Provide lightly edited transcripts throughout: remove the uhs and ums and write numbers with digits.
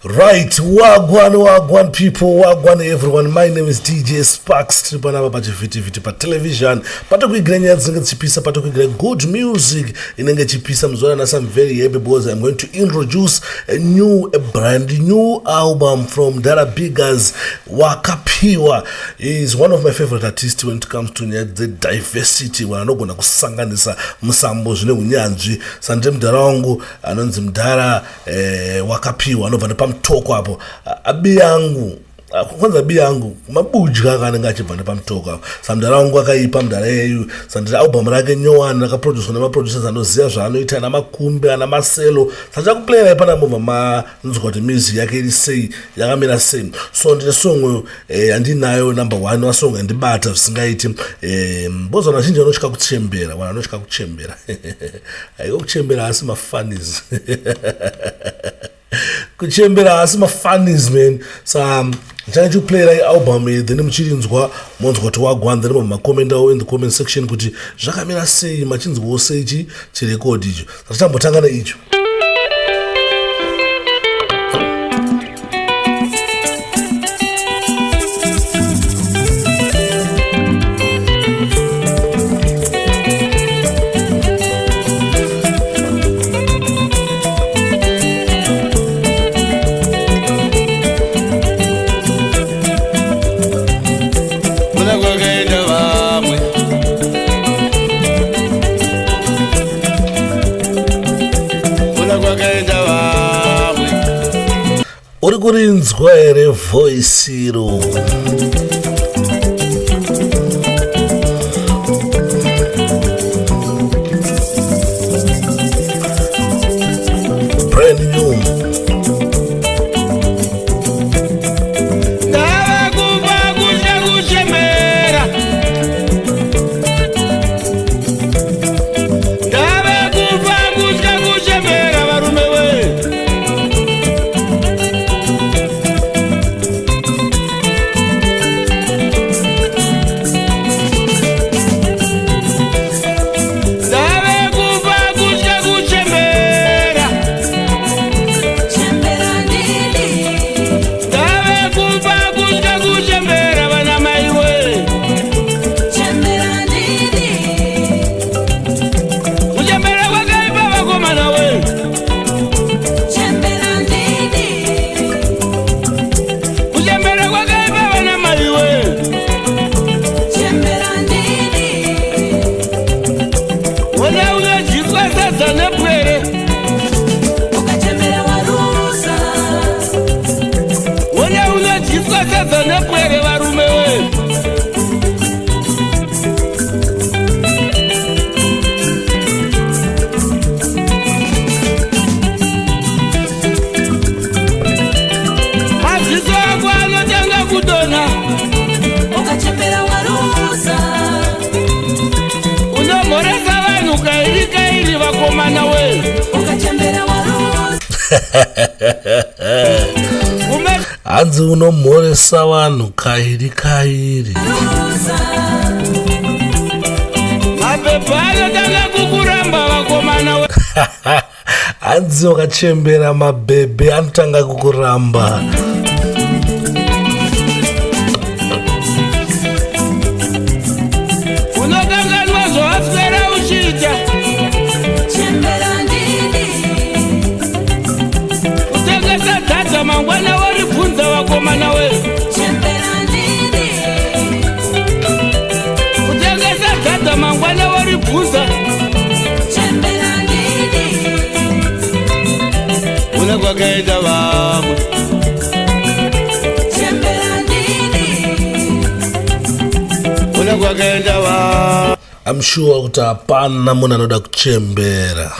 Right, wagwan wagwan people, wagwan everyone. My name is DJ Sparks. Tiri panapa pachivhitivhiti patelevision patokuigira nyaya dzinenge dzichipisa, patokuigira good music inenge ichipisa. Muzuva ranhasi I'm very happy because I'm going to introduce a new, a brand new album from Dara Biggers Wakapiwa. He is one of my favorite artists when it comes to nyaya dzediversity, vanogona kusanganisa musambo zvine unyanzvi. Sandire mudhara wangu anonzi mudhara wakapiwa anobva nepamutoko apo abiyangu kwanza biyangu mabudya kaanenge achibva nepamutoko apo. Samudhara wangu akaipa mudhara yeyu. Sandire album rake nyowani rakaproducwa nemaproducers anoziva zvaanoita, ana Makumbe, ana Maselo. Sandichakuplayera ipana mobva manzwa kuti music yake iri sei, yakamira sei. So ndine song yandinayo number one wasong yandibata zvisingaiti boza. Vanhu vazhinji vanotya kuchembera, vanhu vanotya kuchembera. Haiko kuchembera asi mafunnies, kuchembera asi mafunnies, man. Sa ndichange chikuplayera ialbum iyi, then muchirinzwa monzwa kuti wagwan, then makomentawo in the comment section kuti zvakamira sei, machinzwawo sei chi chirekodi icho. Satichambotanga neicho. Kuna kwakaenda vamwe, kuna kwakaenda vamwe. Uri kurinzwa here voice iro? Brand new. Ndava kufa kutya kuchembera, ndave kufa kutya kuchembera, varume we. Ndave kufa kutya kuchembera. Chembera ndidi. Ndave kufa kutya kuchembera, vana mai we. Chembera ndidi. Kuchembera kwakaipa, vakomana we. Chembera ndidi. Kuchembera kwakaipa, vana mai we. Chembera ndidi. Ona unodyiswa sadza nepwere. Ukachembera waruza. Ona unodyiswa sadza nepwere, varume we. Maziso ako anotanga kudonha. Ukachembera waruza. Unomhoresa vanhu kairi kairi, vakomana we. Ukachembera waruza. Ume Hanzi unomhoresa vanhu kairi kairi. Ruza. Mapepa anotanga kukuramba, vakomana we. Hanzi wakachembera mabhebhe anotanga kukuramba. Unokanganwa zvawaswera uchiita. Chembera ndidi. Kutengesa dhadha, mangwana woribvunza, vakomana we. Chembera ndidi. Kutengesa dhadha, mangwana woribvunza. Chembera ndidi. Una kwakaenda vamwe. Chembera ndidi. Una kwakaenda vamwe. I'm sure kuti hapana munhu anoda kuchembera.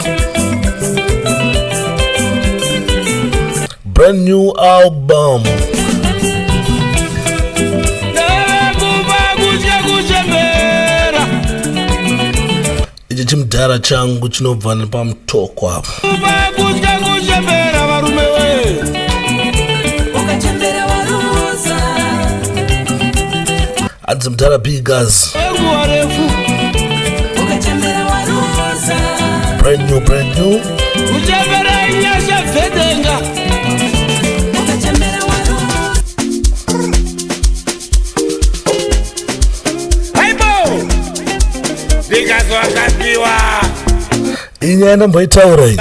Brand new album. Ndave kufa kutya kuchembera. Ichi chimudhara changu chinobva nepamutoko apo. Kufa kutya kuchembera, varume we. Ukachembera waruza. Hanzi mudhara Biggers. Wenguva refu. Ukachembera waruza. Brand new, brand new. Kuchembera inyasha dzedenga. Inyaya ndamboitaura iyi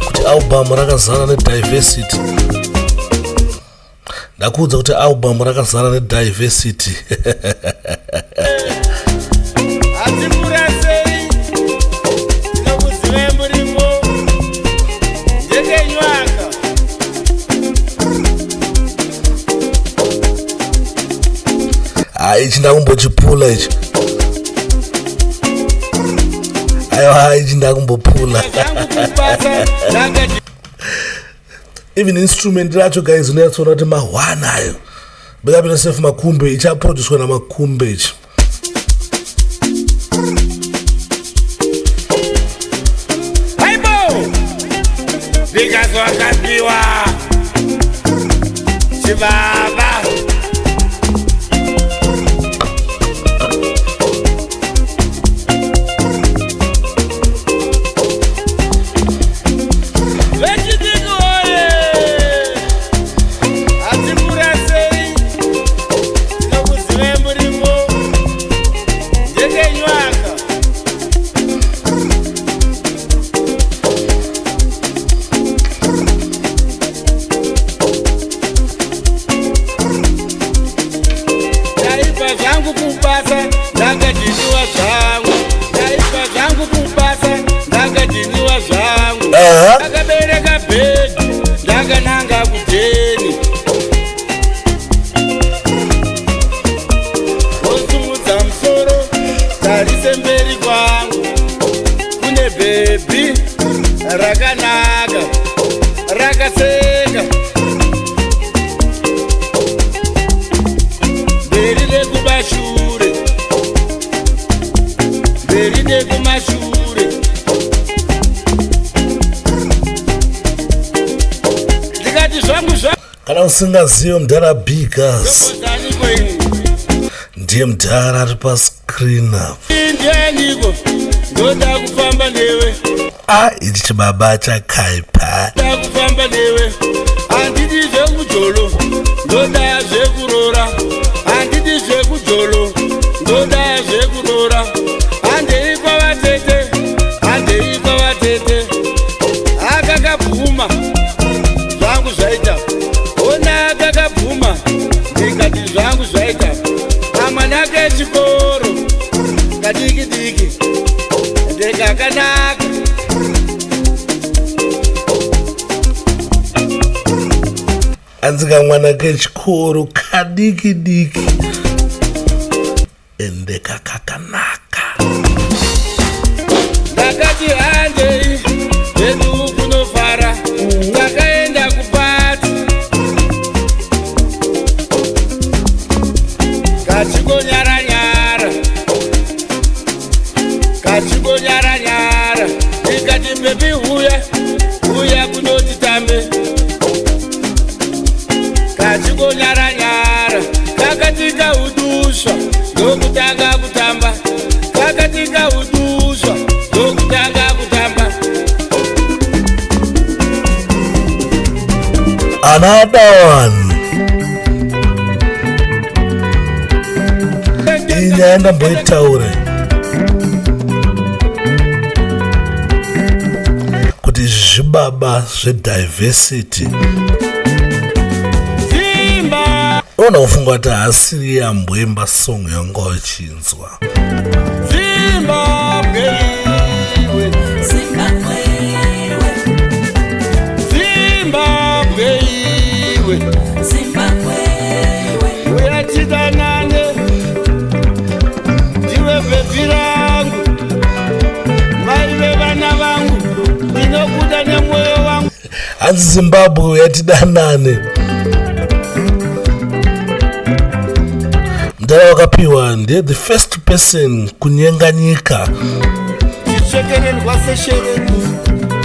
kuti album rakazara nediversity. Ndakuudza kuti album rakazara nediversity. Hatikurasei, tinokuzive murimo ndekenywaka. Ha, ichi ndakumbochipula ichi. Aiwa, ichi ndakumbopula. Zvangu kubasa ndakati. Even instrument racho, guys, unonyatsoona kuti mahwana ayo. Bikapina Sef Makumbe, ichaproducwa naMakumbe ichi. Haibo, ndikazwakapiwa chibaba. Vechidiki woye, hatikurasei, tinokuzive murimo ndekenywaka. Ndaibva zvangu kubasa ndakadhiniwa zvangu, ndaibva zvangu kubasa ndakadhiniwa zvangu. Ndakabereka bhegi ndakananga kudheni, wosumudza musoro tarise mberi kwangu kune bhebhi rakanaka rakaseka mberi nekumashure, mberi nekumashure. Ndikati zvangu zvangu. Kana usingazivi, mudhara Bigas Ndombozaniko ini? ndiye mudhara ari pascreen apa. Ndianiko? Ndoda kufamba newe. A, ichi chibaba chakaipa. Ndoda kufamba newe, handidi zvekujolo, ndoda zvekurora. Handidi zvekujolo, ndoda zvekurora. Handei kwavatete, handei kwavatete. Akakabvuma, zvangu zvaita. Ona, akakabvuma, ndikati zvangu zvaita. Kamwana kechikoro kadiki diki ndekakanaka. Anzi kamwana kechikoro kadiki diki ende kakakanaka. Ndakati handei zvedu kunofara. Ndakaenda kuparty, kachingonyaranyara, kachingonyaranyara. Ndikati, "Baby, huya, huya kunoti tambe." Kachingonyaranyara, kakatika uduswa ndokutanga kutamba, kakatika uduswa ndokutanga kutamba. Another one. Iyi nyaya ndamboitaura kuti zvibaba zvediversity. Zimba. Unoona kufunga kuti haasiri yamboimba song yanga uchinzwa. Zimbabwe iwe. Zimbabwe iwe. Zimbabwe iwe. Zimbabwe iwe. Uyatidanane, ndiwe baby rangu, mai vevana vangu, ndinokuda nemwoyo wangu. Hanzi Zimbabwe yatidanane. Mudhara wakapiwa ndiye the first person kunyenga nyika. Chichekererwa seshereni.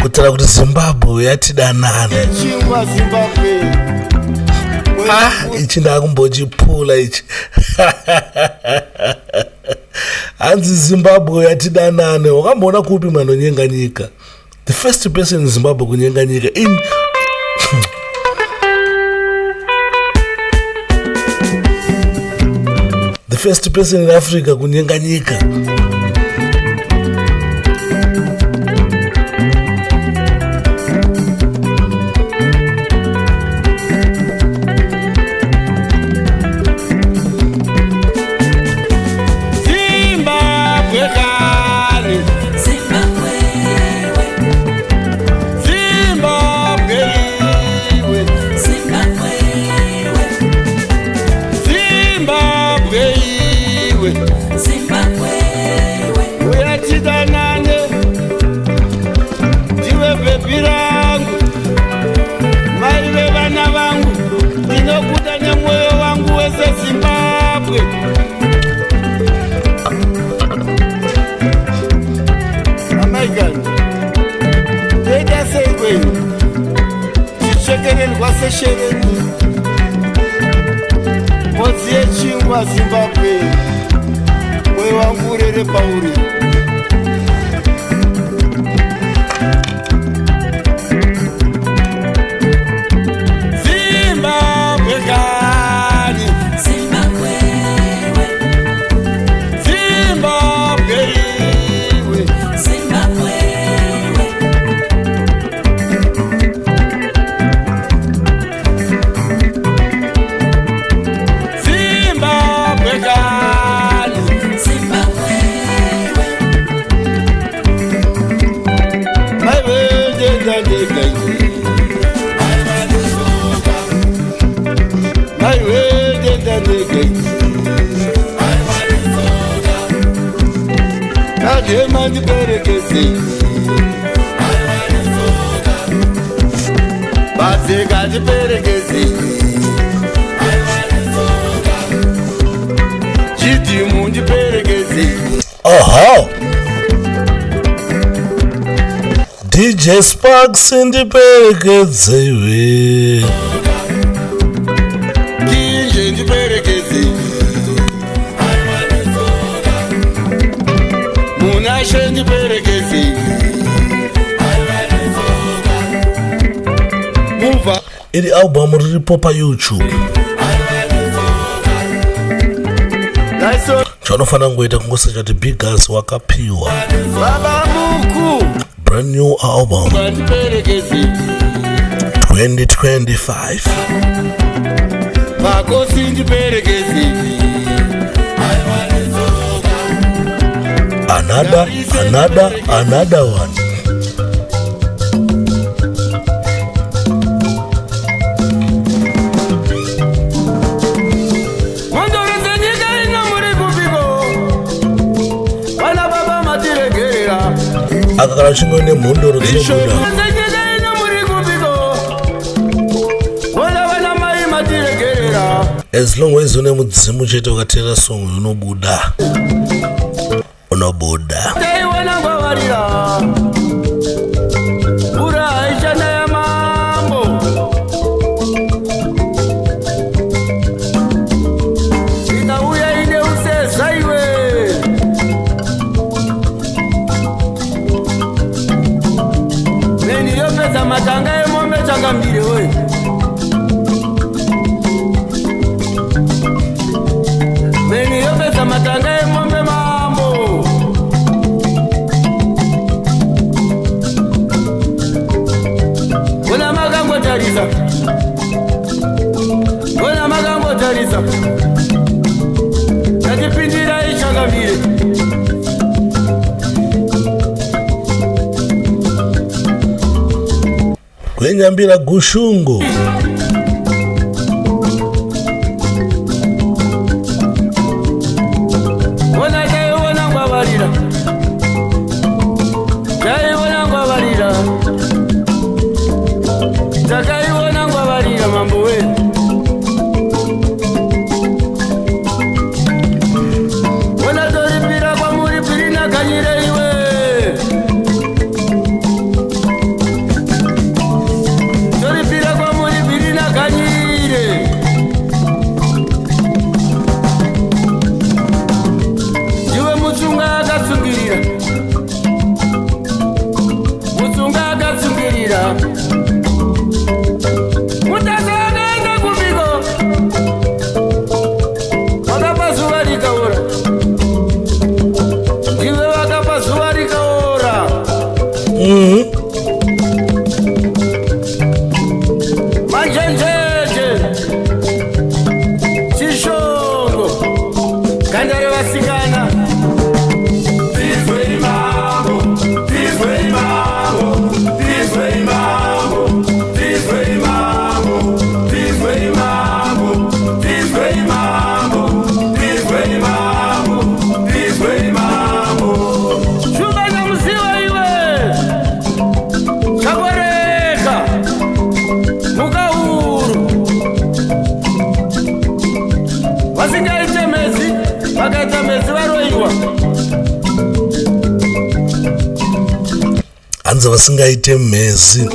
Kutaura kuti Zimbabwe yatidanane. Chingwa Zimbabwe. Ah, ichi ndakumbochipula ichi. Hanzi Zimbabwe yatidanane. Wakamboona kupi manonyenga nyika? The first person in Zimbabwe kunyenga nyika in the first person in Africa kunyenga nyika. Zimbabwe kani. Zimbabwe, Zimbabwe iwe. Zimbabwe, Zimbabwe iwe. Zimbabwe, Uyatidanane ndiwe bhebhi rangu, mai vevana vangu, ndinokuda nemwoyo wangu wese, Zimbabwe. Amaigani, ndoita sei kwenyu tichekererwa seshereni modzi yechingwa? Zimbabwe, mwoyo wangu urere pauri. Zimbabwe kani. Zimbabwe, Zimbabwe iwe. Zimbabwe, Zimbabwe kani. Zimbabwe, Maiwe ndenda ndega, maiwe ndenda ndega, kadema ndiperekeze, batsika ndiperekeze, chidhimu ndiperekeze. Aha, DJ Sparks, ndiperekedzewe. Kinje ndiperekeze, Munashe ndiperekeze, mubva. Iri album riripo paYouTube. Daiso. Chaunofanira kungoita kungosecha kuti Biggers Wakapiwa. Baba muku. Brand new album. Vandiperekeze. 2025. Vakosi ndiperekeze. Another, another, another one. Mhondoro dzenyika ino, muri kupiko? Vana baba, matiregerera. Aka kana uchinge nemhondoro dzinobuda. Dzenyika ino, muri kupiko? Vona vana mai, matiregerera. As long as une mudzimu chete, ukateera song unobuda, unobuda. Taiona ngwavarira, mvura haichanaya mambo. Ikauya ine useza iwe. Meni yopedza matanga emombe changambire we. Meni yopedza matanga emombe mambo. Bona makangotarisa, bona makangotarisa, tatipindirai chakambire. Kwenyambira Gushungo. Ona taiona ngwavarira, taiona ngwavarira, takaiona ngwavarira mambo we. Ona toripira kwamuripiri nakanyire iwe. Toripira kwamuripiri nakanyire. Iwe mutsunga akatsungirira, mutsunga akatsungirira, mutasa akaenda kupiko, wakapa zuva. Hanzi vasingaite mhezi,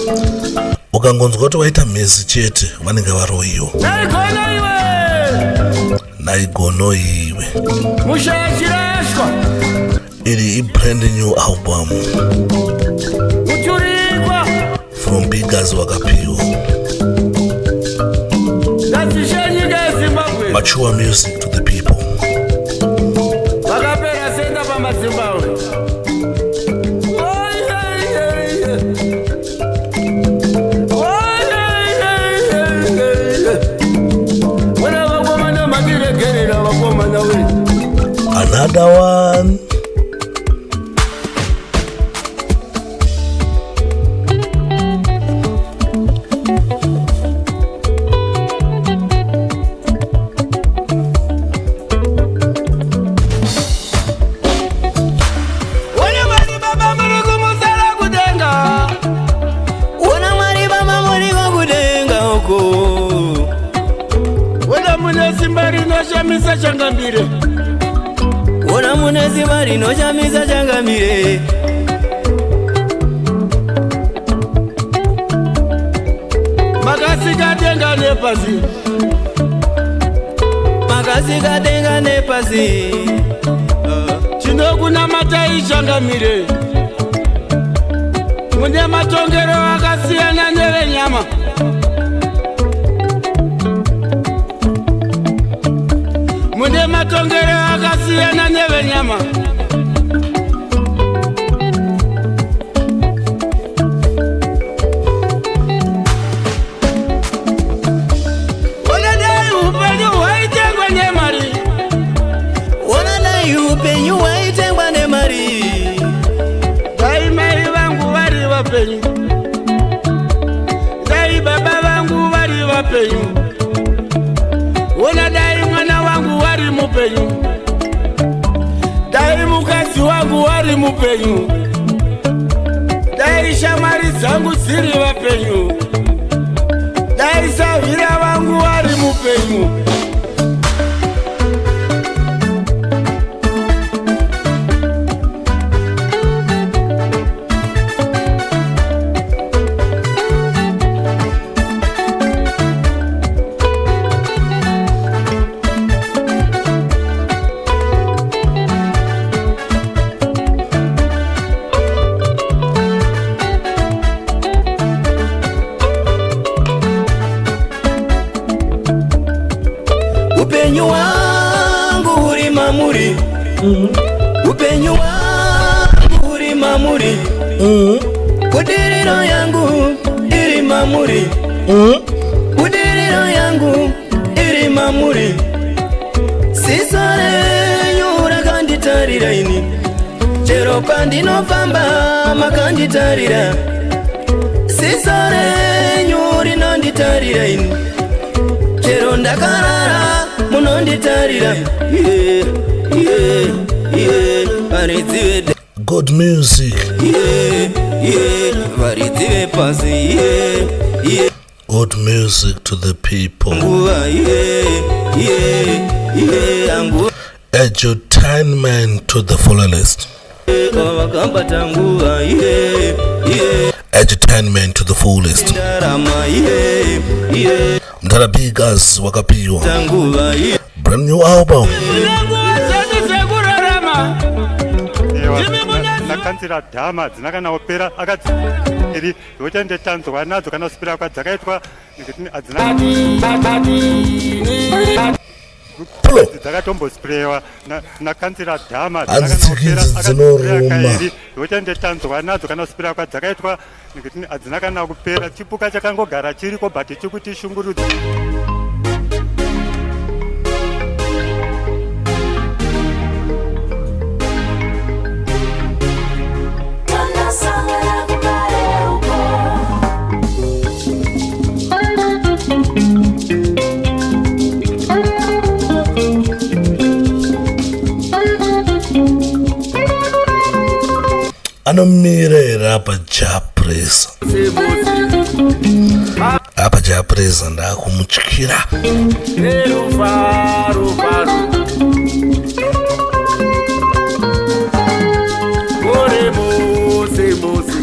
ukangonzwa kuti waita mhezi chete vanenge varoyiwa. Naigona iwe. Naigono iwe. Mushayachirashwa. Iri ibrand new album. Muturikwa. From Biggers Wakapiwa. Ngadzishe nyika yeZimbabwe. Mature music to the people. Vakapera senda pamaZimbabwe. Wena vakomana matiregerera vakomana we. Another one. Wena Mwari baba muri kumusara kudenga. Ona Mwari baba muri kudenga uko. Wena mune simba rinoshamisa changambire. Ona mune simba rinoshamisa changamire. Makasika denga nepasi. Makasika denga nepasi. Tinokunamatai changamire. Mune matongero akasiyana nevenyama. Mune matongero akasiyana nevenyama. Ona dai upenyu hwaitengwa nemari. Ona dai upenyu hwaitengwa nemari. Dai mai vangu vari vapenyu. Dai baba vangu vari vapenyu. Ona dai mwana wangu wari mupenyu. Dai mukadzi wangu wari mupenyu. Dai shamwari dzangu dziri vapenyu. Dai sahwira vangu vari mupenyu. Upenyu wangu uri mamuri. Upenyu wangu uri mamuri. Budiriro yangu iri mamuri. Budiriro yangu iri mamuri. Ziso renyu rakanditarira ini. Chero pandinofamba makanditarira. Ziso renyu rinonditarira ini. Chero ndakarara munonditarira. Yeah, varidzi vede. Good music. Yeah, varidzi vepasi. Yeah. Good music to the people. Nguva. Yeah, angu. Edutainment to the fullest. Vakambata nguva. Yeah. Edutainment to the fullest. Ndarama. Yeah. Mdara Biggers Wakapiwa. Nguva. Yeah. Brand new album. Nguva dzedu dzekurarama. Nakanzira dhama hadzina kana kupera akadzi iri zvokuti ndetanzwa nadzo kana kusipira kwadzakaitwa nekuti hadzina Pulo. Dzakatombosprewa nakanzira dhama. Hanzi tsikidzi dzinoruma. Zvokuti ndetanzwa nadzo kana kusipira kwadzakaitwa nekuti hadzina kana kupera, chipuka chakangogara chiriko but chikuti shungurudza. Twandasangana kukare uko. Anomira here apa Jah Prayzah? Apa Jah Prayzah ndakumutyira. Nerufaro faro. Gore mose mose.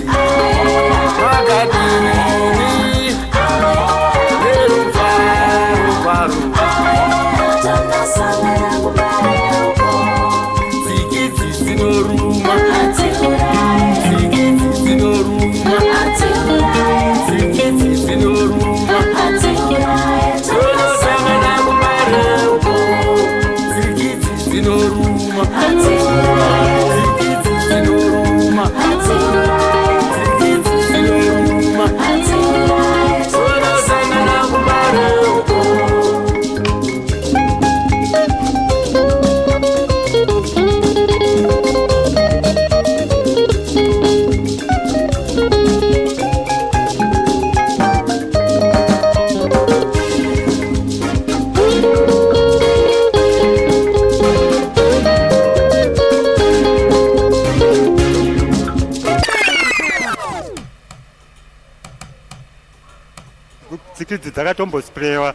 Tsikidzi dzakatombosprewa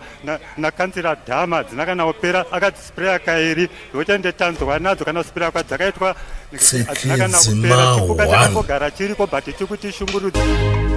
nakanzira dhama hadzina kana kupera, akadzispreya kairi zvekuti ende tanzwa nadzo kana kuspreya kwadzakaitwa, hadzina kana Tsikidzi kupera. Chipuka ma-one. chakangogara chiriko, but chikutishungurudza.